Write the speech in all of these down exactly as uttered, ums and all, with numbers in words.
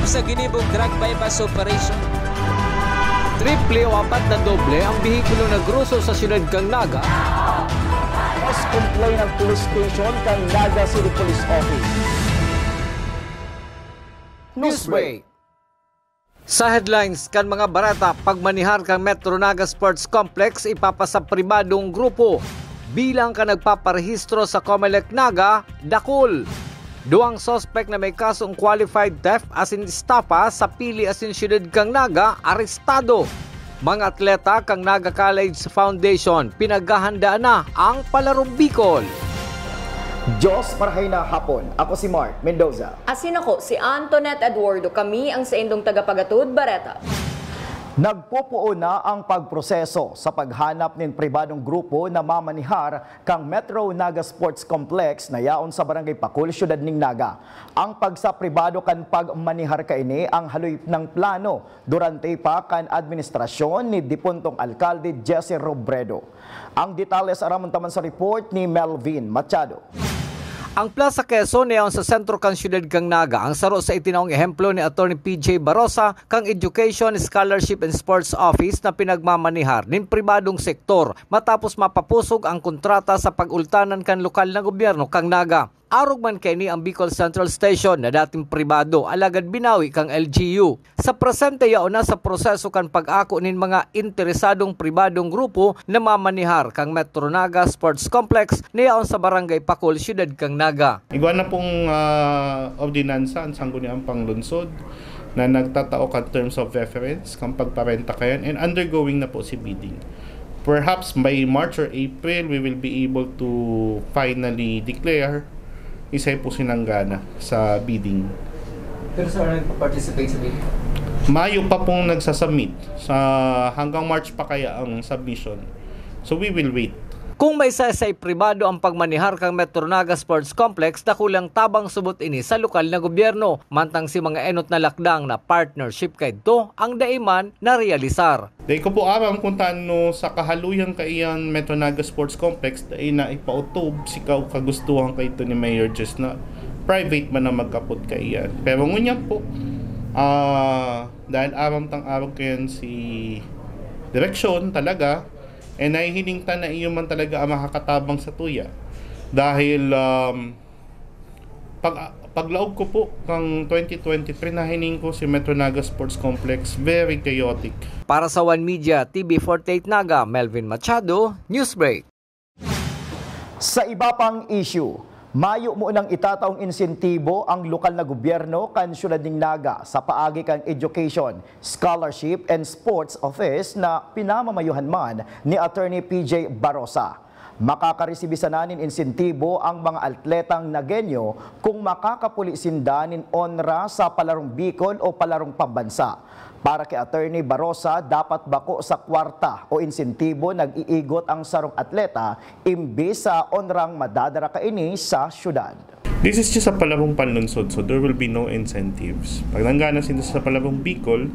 sa ginibong drug buy-bust operation. Triple o apat na doble ang behikulo na groso sa siyudad kan Naga. Mas complain ang police station kan Naga City Police Office. Newsbreak. Sa headlines kan mga bareta, pagmanihar kan Metro Naga Sports Complex ipapasa pribadong grupo. Bilang kan nagpaparehistro sa Comelec Naga, dakul. Duwang suspek na may kasong qualified theft asin estafa sa Pili asin Siyudad kan Naga, arestado. Mga atleta kan Naga College Foundation, pinaghahandaan na ang Palarong Bicol. Diyos, marahay na hapon. Ako si Mark Mendoza. Asin ako si Antoinette Eduardo. Kami ang saindong tagapagatod, Bareta. Nagpupuon na ang pagproseso sa paghanap nin pribadong grupo na mamanihar kan Metro Naga Sports Complex na yaon sa Barangay Pakul, Siyudad nin Naga. Ang pagsapribado kan pagmanihar kaini ang haloy na plano durante pa kan administrasyon ni depuntong alkalde Jesse Robredo. Ang detalye sa aramon taman sa report ni Melvin Machado. Ang Plaza Quezon na yaon sa sentro kan siyudad kan Naga ang saro sa itinaong ehemplo ni Attorney P J Barosa kan Education, Scholarship and Sports Office na pinagmamanihar nin pribadong sektor matapos mapapusog ang kontrata sa pag-ultanan kan lokal na gobyerno kan Naga. Arog man kaini ang Bicol Central Station na dating pribado alagad binawi kan L G U. Sa presente, yaon na sa proseso kan pag-ako nin mga interesadong pribadong grupo na mamanihar kan Metro Naga Sports Complex na yaon sa Barangay Pakul, Siyudad kan Naga. Igwa na pong, ah, ordinansa ang Sangguniang Panglungsod na nagtatao kan terms of reference kan pagparenta kayan, and undergoing na po si bidding. Perhaps by March or April, we will be able to finally declare isay po sinanggana sa bidding. Pero sir, ano nagpa-participate sa bidding? Mayo pa pong nagsasubmit. Sa, hanggang March pa kaya ang submission. So we will wait. Kung may saysay pribado ang pagmanihar kan Metro Naga Sports Complex, dakulang tabang subot ini sa lokal na gobyerno, mantang si mga enot na lakdang na partnership kaidto ang dai man narealisar. Dai ko po aram kung tano sa kahaluyan kaiyan Metro Naga Sports Complex, dai na ipautob si ka-, kagustuhan kaito ni Mayor Jess na private man na magkapot kaiyan. Pero ngunyan po, ah, dahil aram tang arog kayan si direksyon talaga, eh, nahihiling ta na iyo man talaga ang makakatabang sa tuya. Dahil, um, pag, paglaog ko po kang twenty twenty-three, nahiling ko si Metro Naga Sports Complex, very chaotic. Para sa One Media, T V forty-eight Naga, Melvin Machado, Newsbreak. Sa iba pang issue, mayo mo nang itataong insentibo ang lokal na gobyerno kan siyudad nin Naga sa paagi kan Education, Scholarship and Sports Office na pinamamayuhan man ni Attorney P J Barosa. Makakaresibi sana nin insentibo ang mga atletang Nagueño kung makakapuli sinda nin onra sa Palarong Bicol o Palarong Pambansa. Para ki Attorney Barosa, dapat bako sa kwarta o insentibo nag-iigot ang sarong atleta, imbis sa onrang madadara kaini sa syudad. This is just a palarong panlunsod, so there will be no incentives. Pag nanggana sinda sa palarong Bicol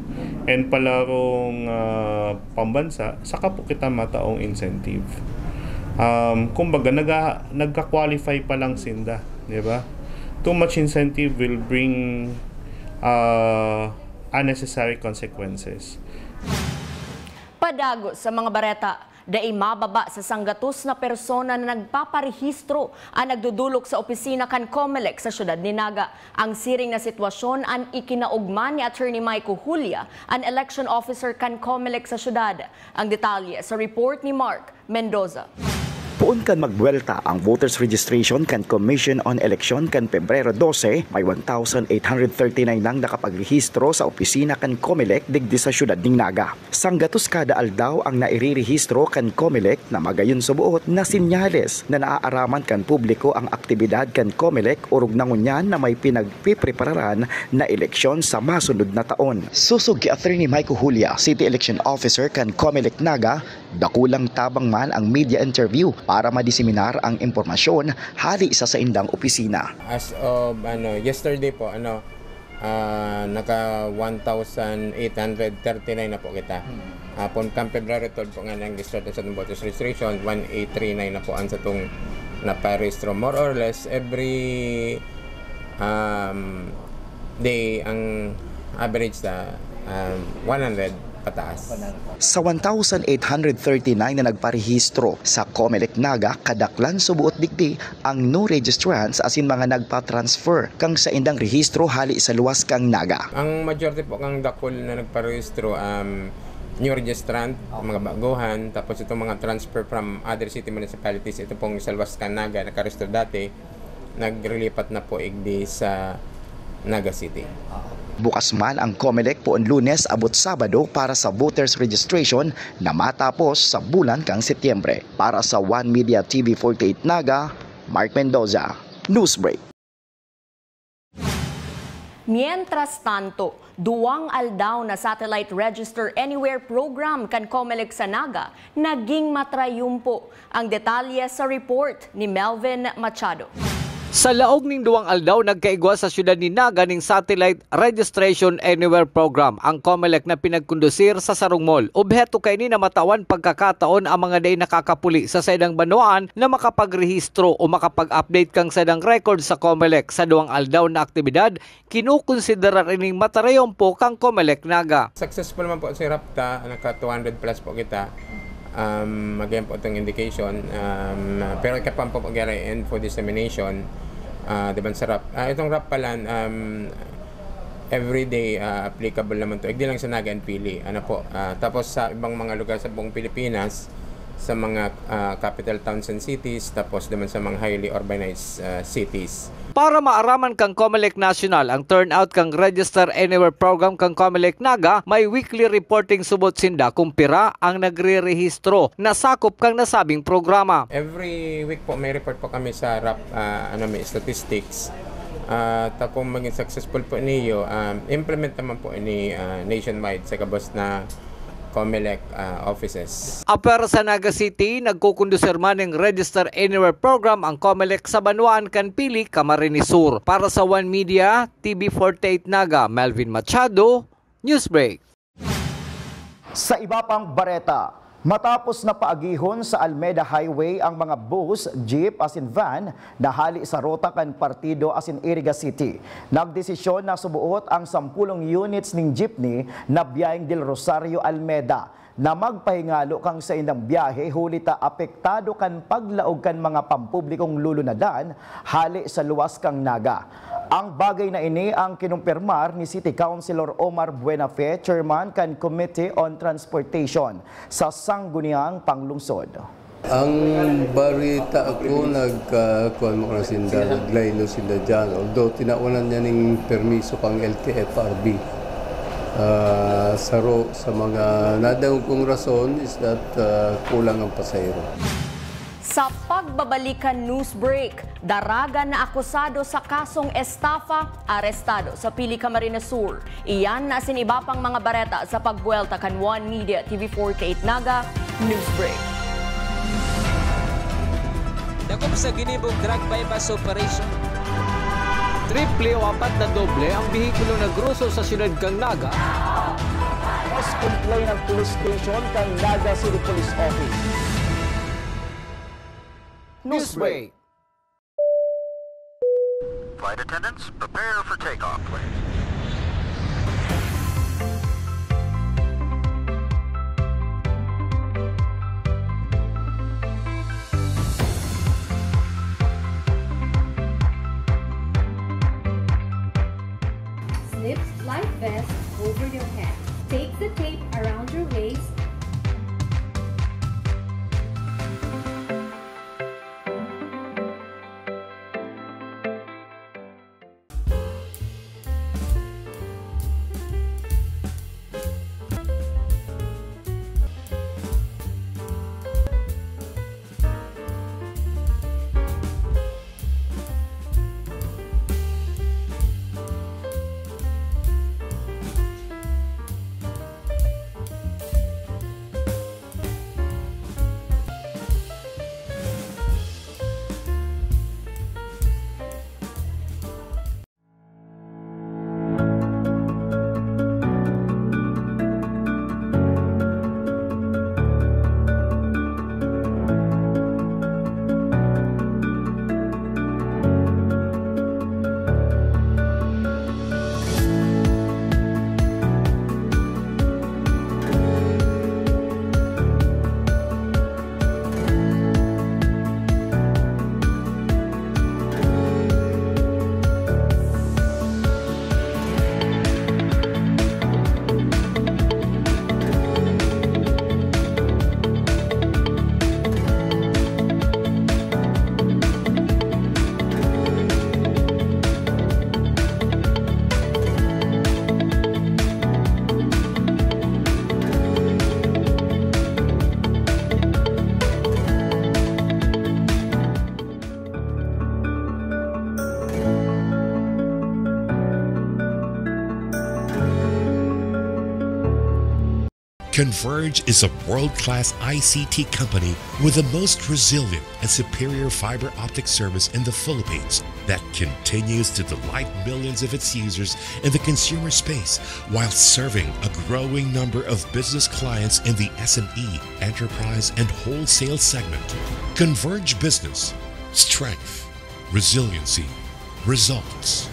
and palarong, ah, pambansa, saka po kita mataong incentive. Um, kumbaga, naga-, nagka-qualify pa lang sinda, di ba? Too much incentive will bring, ah, unnecessary consequences. Padagos sa mga bareta, dai mababa sa sanggatos na persona na nagpaparehistro an nagdudulok sa opisina kan Comelec sa siyudad nin Naga. Ang siring na sitwasyon an ikinaogma ni Attorney Mico Julia, an election officer kan Comelec sa siyudad. Ang detalye sa report ni Mark Mendoza. Poon kan magbuwelta ang voters registration kan Commission on Election kan Pebrero dose, may one thousand eight hundred thirty-nine nang nakapagrehistro sa opisina kan Comelec digdi sa siyudad nin Naga. Sanggatos kada aldaw ang nairirehistro kan Comelec na magayon suboot na senyales na naaaraman kan publiko ang aktibidad kan Comelec orog na ngunyan na may pinagpiprepararan na eleksyon sa masunod na taon. Sosog ki Attorney Mico Julia, City Election Officer kan Comelec Naga, dakulang tabang man ang media interview para madiseminar ang impormasyon hali sa saindang opisina. As of, ano, yesterday po, ano, ah, naka one thousand eight hundred thirty-nine na po kita. Hmm. Hapon kan February twelve po nga nag-start sa atong voters registration, one eight three nine na po ang sa atong naparehistro. More or less, every, um, day, ang Average sa, um, one hundred pataas. Sa one thousand eight hundred thirty-nine na nagparehistro sa Comelec Naga, kadaklan subuot digdi ang new registrants asin mga nagpa-transfer kan saindang rehistro hali sa luwas kan Naga. Ang majority po kan dakul na nagparehistro, um, new registrant, mga baguhan, tapos itong mga transfer from other city municipalities, ito pong sa luwas kan Naga, nakarehistro dati, nagrilipat na po igdi sa Naga City. Bukas man ang Comelec poon Lunes abot Sabado para sa voters registration na matapos sa bulan kan Setyembre. Para sa One Media T V forty-eight Naga, Mark Mendoza, Newsbreak. Mientras tanto, duwang aldaw na satellite register anywhere program kan Comelec sa Naga naging matrayumpo. Ang detalye sa report ni Melvin Machado. Sa laog ning duwang aldaw, nagkaigwa sa siyudad ni Naga ning satellite registration anywhere program, ang Comelec, na pinagkondusir sa sarong mall. Obheto kaini na matawan pagkakataon ang mga dai nakakapuli sa saindang banwaan na makapagrehistro o makapag-update kan saindang record sa Comelec. Sa duwang aldaw na aktibidad, kinokonsiderar ining matarayumpo kan Comelec Naga. Successful man po si RAPTA, naka two hundred plus po kita. Um, again po itong indication, um, pero ikapan po pag-, and for dissemination, ah, di ba, sa RAP. Ah, itong RAP pala, um, everyday, ah, applicable naman to. Hindi lang sa Naga and Pili. Ano po, ah, tapos sa ibang mga lugar sa buong Pilipinas, sa mga, ah, capital towns and cities, tapos naman sa mga highly urbanized, ah, cities. Para maaraman kan Comelec National ang turnout kan Register Anywhere program kan Comelec Naga, may weekly reporting subot sinda kung pira ang nagrerehistro na sakop kan nasabing programa. Every week po may report po kami sa RAP, ah, ano, may statistics. Ah, ta kung maging successful po niyo, um, implement naman po ni, ah, nationwide sa gabos na Comelec, ah, offices. Apwera sa Naga City, nagkukondusir man ning Register Anywhere program ang Comelec sa banwaan kan Pili, Camarines Sur. Para sa One Media, T V forty-eight Naga, Melvin Machado, Newsbreak. Sa iba pang bareta, matapos na paagihon sa Almeda Highway ang mga bus, jeep asin van na hali sa ruta kan Partido asin Iriga City, nagdesisyon na subuot ang sampulong units nin jeepney na biyaheng Del Rosario, Almeda, na magpahingalo kan saindang biyahe huli ta apektado kan paglaog kan mga pampublikong lulunadan hale sa luwas kan Naga. Ang bagay na ini ang kinumpirmar ni City Councilor Omar Buenafe, chairman kan Committee on Transportation sa Sangguniang Panglungsod. Ang barita ko, nag, ah, kuwan mo ka na sinda, naglaylo sinda dyan. Although, tinawanan niya ning permiso kang L T F R B. Ah, saro sa mga nadangog kong rason is that, ah, kulang ang pasahero. Sa pagbabalik kan Newsbreak, daragan na akusado sa kasong estafa, arestado sa Pili, Camarines Sur. Iyan asin iba pang mga bareta sa pagbuwelta kan One Media T V forty-eight Naga Newsbreak. Dakop sa ginibong drug buy-bust operation. Triple o apat na doble ang behikulo na groso sa siyudad kan Naga. Mas complain ang police station kan Naga City Police Office. Newsbreak. Flight attendants, prepare for takeoff, please. Slip life vest over your head. Take the tape around your waist. Converge is a world-class I C T company with the most resilient and superior fiber optic service in the Philippines that continues to delight millions of its users in the consumer space while serving a growing number of business clients in the S M E, enterprise, and wholesale segment. Converge Business. Strength. Resiliency. Results.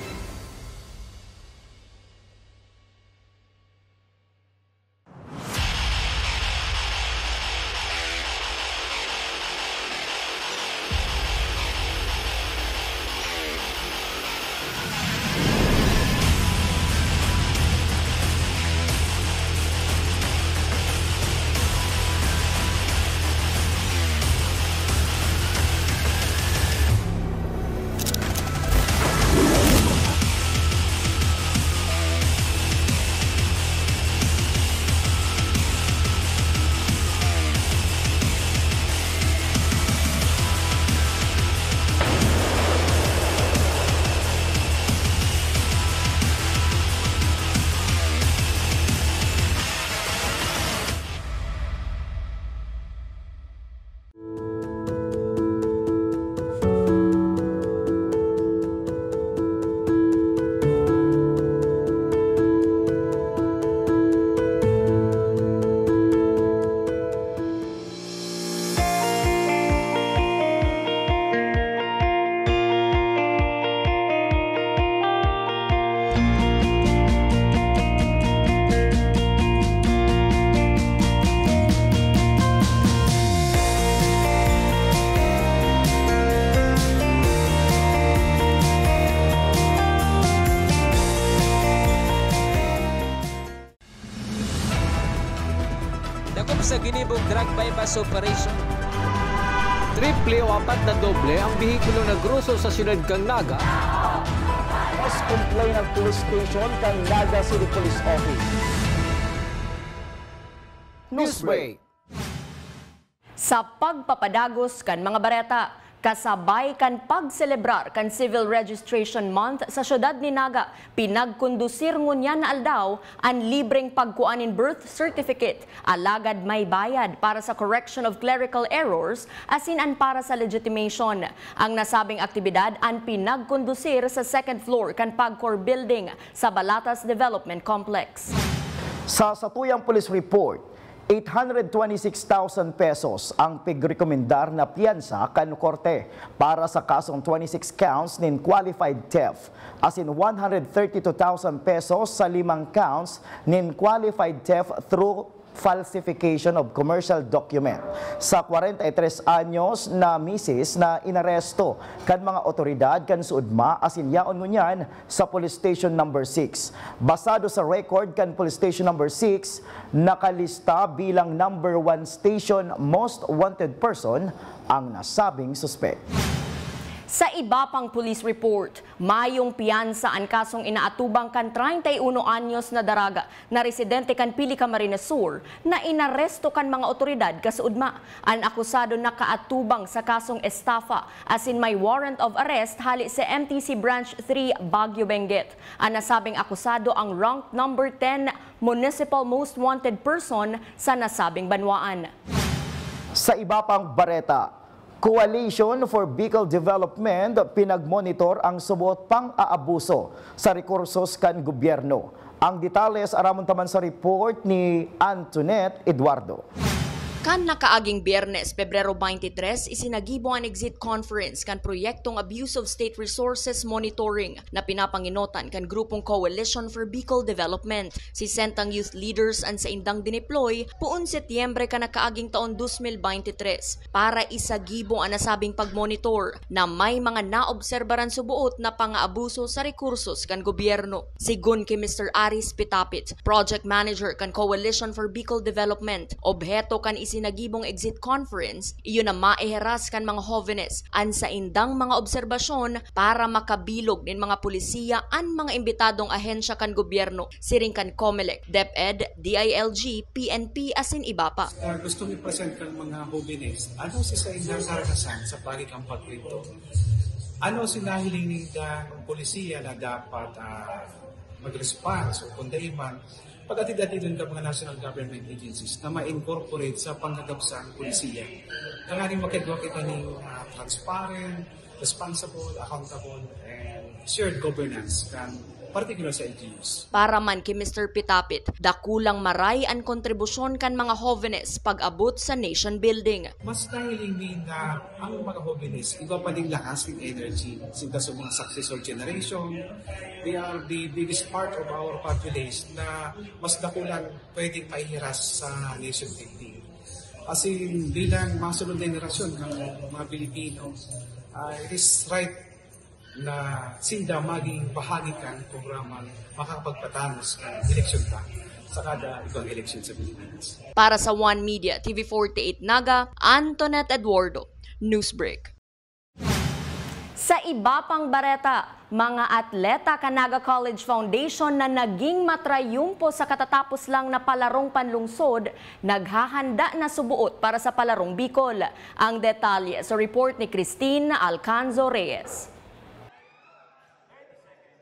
Dakop sa ginibong drug buy-bust operation. Triple o apat na doble ang behikulo na groso sa siyudad kan Naga. Mas complain ang police station kan Naga City Police Office. Newsbreak. Sa pagpapadagos kan mga bareta, kasabay kan pagselebrar kan Civil Registration Month sa siyudad ni Naga, pinagkondusir ngunyan na aldaw an libreng pagkua nin birth certificate, alagad may bayad para sa correction of clerical errors asin an para sa legitimation. Ang nasabing aktibidad an pinagkondusir sa second floor kan PAGCOR Building sa Balatas Development Complex. Sa satuyang police report, eight hundred twenty-six thousand pesos ang pigrekomendar na piyansa kan korte para sa kasong twenty-six counts nin qualified theft, asin one hundred thirty-two thousand pesos sa limang counts nin qualified theft through falsification of commercial document. Sa kwarenta y tres anyos na misis na inaresto kan mga otoridad kan Suudma asin yaon ngunyan sa Police Station Number six. Basado sa record kan Police Station Number six, nakalista bilang number one station most wanted person ang nasabing suspek. Sa iba pang police report, mayong piyansa an kasong inaatubang kan treinta y uno anyos na daraga na residente kan Pili, Camarines Sur na inaresto kan mga otoridad kasuodma. An akusado nakaatubang sa kasong estafa asin may warrant of arrest hale sa M T C Branch three, Baguio, Benguet. An nasabing akusado ang ranked number ten municipal most wanted person sa nasabing banwaan. Sa iba pang bareta, Coalition for Bicol Development pinagmonitor ang suboot pang-aabuso sa rekursos kan gobyerno. Ang detalye sa aramon taman sa report ni Antoinette Eduardo. Kan nakaaging Biyernes, Pebrero twenty-three, isinagibo an exit conference kan proyektong Abuse of State Resources Monitoring na pinapanginotan kan grupong Coalition for Bicol Development. Sesentang youth leaders an saindang dineploy poon Setyembre kan nakaaging taon dos mil bente tres para isagibo an nasabing pagmonitor na may mga naobserbaran suboot na pangaabuso sa rekursos kan gobyerno. Sigon ki Mister Aris Pitapit, project manager kan Coalition for Bicol Development, obheto kan isinagibong exit conference iyo na maiheras kan mga hovenes an saindang mga obserbasyon para makabilog nin mga polisiya an mga imbitadong ahensya kan gobyerno, siring kan Comelec, DepEd, D I L G, P N P, asin iba pa. Ah, gustong i-present kan mga hovenes, ano si saindang karanasan sa pagi kan pagkwento? Ano si nahiling ninda ng polisiya na dapat, ah, Mag-response o kung dai man, pag-atid-atidon ka mga national government agencies na ma-incorporate sa panggagabsang polisiya. Tanganing makigwa kita ning, ah, transparent, responsible, accountable, and shared governance kan particular sa L G Us. Para man ki Mister Pitapit, dakulang maray an kontribusyon kan mga hovenes pag-abot sa nation building. Mas nahiling mi na ang mga hovenes, igwa pa ning lakas ning energy. Sinda sa mga successor generation, they are the biggest part of our populace na mas dakulang pwedeng maihiras sa nation building. Kasi bilang mga sunod na henerasyon ng mga Pilipino, ah, it is right na sinda maging bahagi kan programang makakapagpatanos kan eleksyon ta sa kada igwang eleksyon sa Pilipinas. Para sa One Media, T V forty-eight Naga, Antoinette Eduardo, Newsbreak. Sa iba pang bareta, mga atleta kan Naga College Foundation na naging matrayumpo sa katatapos lang na palarong panlungsod, naghahanda na subuot para sa Palarong Bicol. Ang detalye sa report ni Christine Alcanzo Reyes.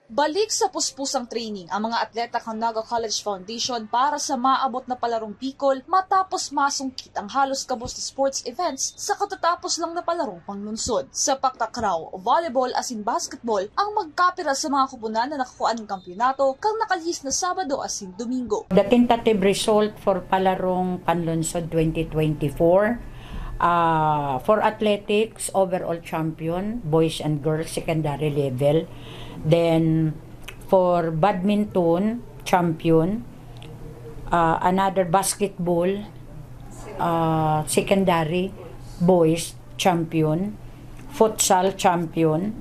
Balik sa puspusang training ang mga atleta kan Naga College Foundation para sa maabot na Palarong Bicol matapos masungkit ang halos gabos na sports events sa katatapos lang na palarong panlungsod. Sa paktakraw, volleyball asin basketball ang magkapira sa mga koponan na nakakuha ng kampiyonato kan nakalihis na Sabado asin Domingo. The tentative result for Palarong Panlungsod twenty twenty-four, ah, for athletics, overall champion, boys and girls, secondary level. Then, for badminton, champion. Ah, another basketball, ah, secondary, boys, champion. Futsal, champion.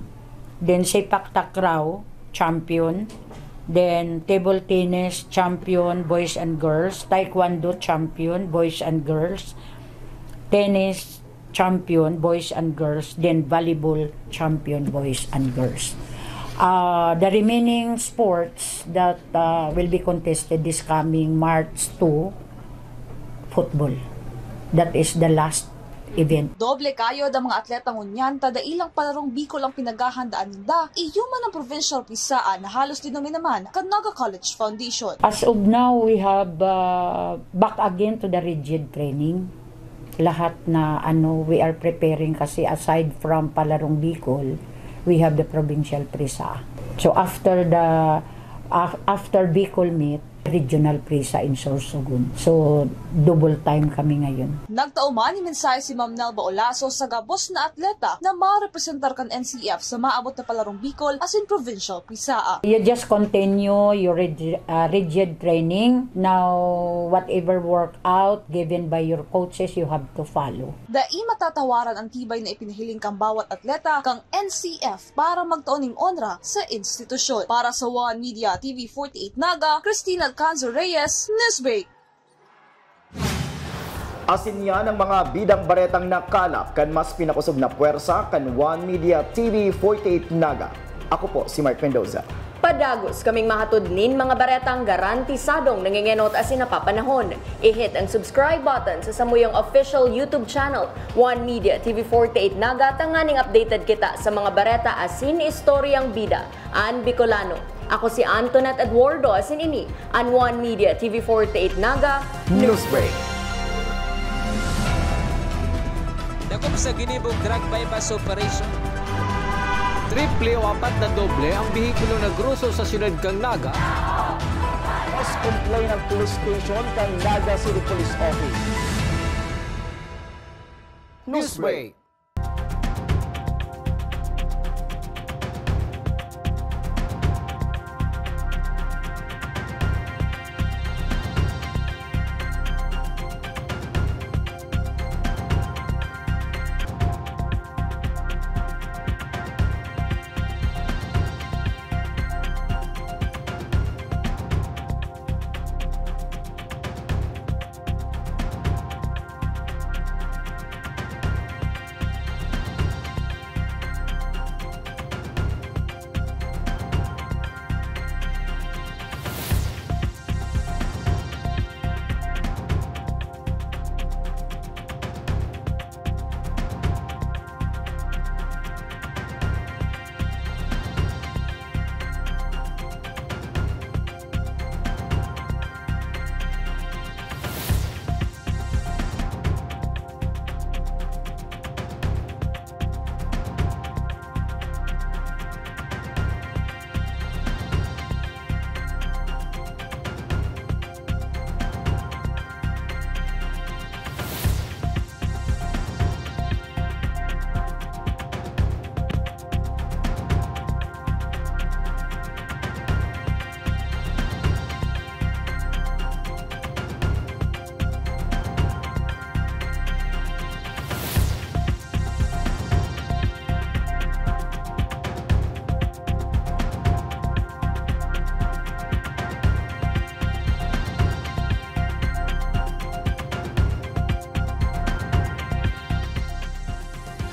Then, sepak takraw, champion. Then, table tennis, champion, boys and girls. Taekwondo, champion, boys and girls. Tennis, champion, boys and girls, then volleyball champion, boys and girls. Ah, the remaining sports that, ah, will be contested this coming March two, football. That is the last event. Doble kayod ang mga atleta ngunyan ta dai lang Palarong Bicol ang pinaghahandaan ninda, iyo man ang provincial PISA na halos dinumi naman kan Naga College Foundation. As of now, we have, ah, back again to the rigid training. Lahat na ano, we are preparing kasi aside from Palarong Bicol, we have the provincial PRISA. So after the, af-, after Bicol meet, regional PRISA in Sorsogon. So double time kami ngayon. Nagtao man nin mensahe si Ma'am Nelva Olaso sa gabos na atleta na marepresentar kan N C F sa maabot na Palarong Bicol asin provincial PISA. You just continue your rig-, ah, rigid training. Now, whatever workout given by your coaches, you have to follow. Dai matatawaran ang tibay na ipinahiling kan bawat atleta kan N C F para magtao nin onra sa institusyon. Para sa One Media T V forty-eight Naga, Christine Alcanzo Reyes, Newsbreak. Asin yan ang mga bidang baretang nakalap kan mas pinakosog na pwersa kan One Media T V forty-eight Naga. Ako po si Mark Mendoza. Padagos kaming mahatod nin mga baretang garantisadong nangengenot asin napapanahon. I-hit ang subscribe button sa samuyang official YouTube channel, One Media T V forty-eight Naga, tanganing updated kita sa mga bareta asin istoryang bida an Bicolano. Ako si Antoinette Eduardo, asin ini an One Media T V forty-eight Naga Newsbreak. Dakop sa ginibong drug buy-bust operation. Triple o apat na doble ang behikulo na groso sa syudad kan Naga. Mas complain ang police station kan Naga City Police Office. Newsbreak.